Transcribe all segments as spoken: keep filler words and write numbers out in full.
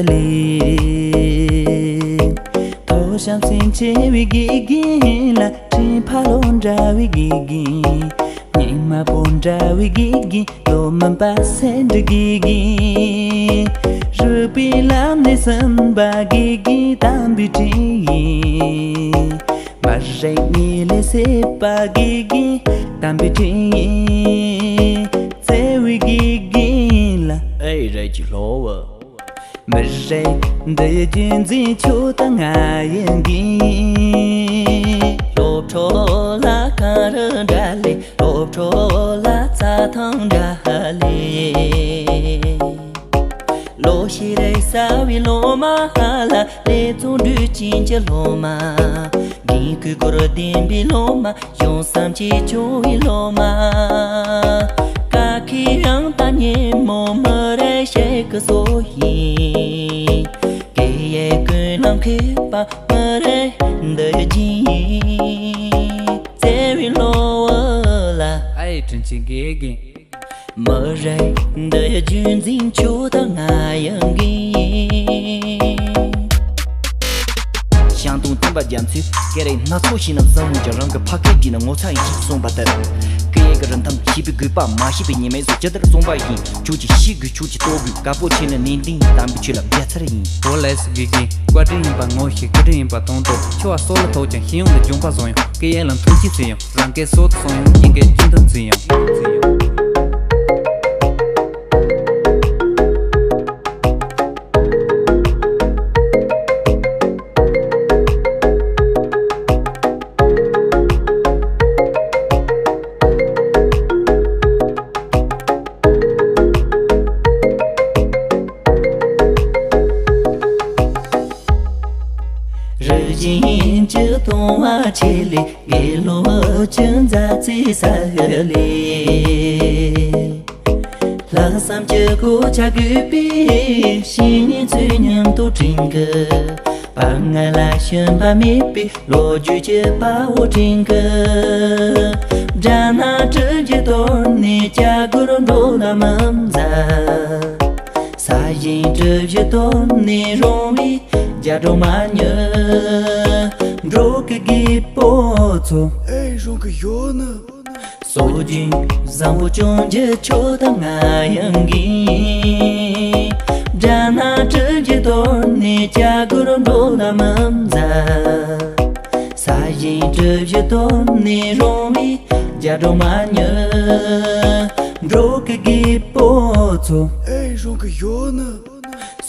ལེ། ཐོག་ཤམ་སེང་ཆེ་བའི་དགེ་རྒན་ལ། སྤྲིན་ཕ་ལོ་འདྲ་བའི་དགེ་རྒན། སྙིང་མ་པོ་འདྲ་བའི་དགེ་རྒན། ལོ་མིན་པ་སེ་འབྲུ་དགེ་རྒན། རིག་པའི་ལམ་ནས་ཟིན་པ་དགེ་རྒན། དམ་པའི་དྲིན་ཡིན། མ་རེད་ངེས་ལས་སད་པ་དགེ་རྒན། དམ་པའི་དྲིན་ཡིན། བརྩེ་བའི་དགེ་རྒན་ལ། ཨེ་རེད་ཀྱི་ལོ་བ། མི་རེད་འདི་ཡི་རྒྱུན་འཛིན་ཁྱོད་དང་ང་ཡིན་གྱི། སློབ་གྲོགས་ལ་གངས་རི་འདྲ་ལེ། སློབ་གྲོགས་ལ་རྩྭ་ཐང་འདྲ་ལེ། ལོ་ཤས་རེ་ཟ་བའི་སློབ་མ་ལ། ལས་བཙོང་འདྲུད་ཅན་གྱི་སློབ་མ། རྒན་གོས་གོར་ལྡན་པའི་སློབ་མ། གཞུང་བསམ་གྱིས་སྐྱོང་བའི་སློབ་མ། ཀ་ཁའི་ཡང་ད་ཉིན་མོ་མི་རེ་ཞིག་གི་སོ་ཡིན། སྐད་ཡིག་ཀུན་ལ་མཁས་པ་མི་རེ་འདི་ཡི་རྒྱུན་ཡིན། བརྩེ་བའི་སློབ་བུ་ལ། ཨའི་དྲིན་ཆེན་དགེ་རྒན། མི་རེད་འདི་ཡི་རྒྱུན་འཛིན་ཁྱོད་དང་ང་ཡིན་གྱི། ཞང་དུང་སྟོན་པ་རྒྱ་མཚོས་སྐད་རིགས་སྣ་ཚོགས་ཤེས་ན་བཟང་མོད་ཀྱང་། རང་གི་ཕ་སྐད་བྲིས་ན་ངོ་ཚ་ཡིན་ཞེས་གསུངས་པ་ལྟར། སྐད་ཡིག་གི་རིན་ཐང་ཤེས་པའི་དགོས་པ་མ་ཤེས་པའི་ཉི་མའི་གཟུགས་ཇི་ལྟར་བཙོང་པ་བཞིན། ཁྱོད་ཀྱིས་ཤེས་དགོས། ཁྱོད་ཀྱིས་རྟོགས་དགོས། དཀར་པོ་ཆེ་ནི་ནན་ཏན་དམ་པའི་ཆོས་ལ་བརྒྱ་ཚར་ཡིན། འོ་ལགས་སོ་དགེ་རྒན། བཀའ་དྲིན་ཡིན་པ་ངོ་ཤེས། བཀའ་དྲིན་ཡིན་པ་མཐོང་ཐོས། ཆོས་པ་སྲོག་ལ་ཐོགས་ཀྱང་ཤེས་ཡོན་ལ་སྦྱོང་པ་བཟང་ཡོང་། སྐད་ཡིག་ལ་མཐོང་ཆེན་བརྩི་ཡོང་། རང་སྐད་སྲོག་ཏུ་སྲུང་ཡོང་། གཞན་སྐད་སྐྱོན་དུ་བརྩི་ཡོང་། རིག་གཞུང་གི་མཐོང་བ་ཆེ་ལེ། དགེ་སློང་གི་མཛའ་བརྩེ་ས་ལེ། ལྷག་བསམ་གྱི་གོ་ཆ་བགོས་པའི་བཤེས་གཉེན་ཚོའི་མཉམ་དུ་འགྲིག་གི། དཔའ་ངར་ལ་ཞུམ་པ་མེད་པའི་ལོ་རྒྱུས་ཀྱི་དཔའ་བོ་འགྲིག་གི། དགྲ་སྣ་གྲུ་བཞི་གཏོར་ནས་རྒྱ་སྒོར་འགྲོ་ལ་མི་མཛའ། ས་ཞིང་གྲུ་བཞི་གཏོར་ནས་རོང་བའི་རྒྱ་སྒྲོམ་མ་ཉོ། འགྲོ་གི་རྒད་པོ་ཚོ། ཨེ་རོང་གི་ཡོད་ནི། སྲོལ་རྒྱུན་བཟང་པོ་སྐྱོང་རྒྱུ་ཁྱོད་དང་ང་ཡིན་གྱི། དགྲ་སྣ་གྲུ་བཞི་གཏོར་ནས་རྒྱ་སྒོར་འགྲོ་ལ་མི་མཛའ། ས་ཞིང་གྲུ་བཞི་གཏོར་ནས་རོང་བའི་རྒྱ་སྒྲོམ་མ་ཉོ། འགྲོ་གི་རྒད་པོ་ཚོ། ཨེ་རོང་གི་ཡོད་ནི།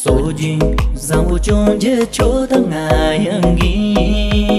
སྲོལ་རྒྱུན་བཟང་པོ་སྐྱོང་རྒྱུ་ཁྱོད་དང་ང་ཡིན་གྱི།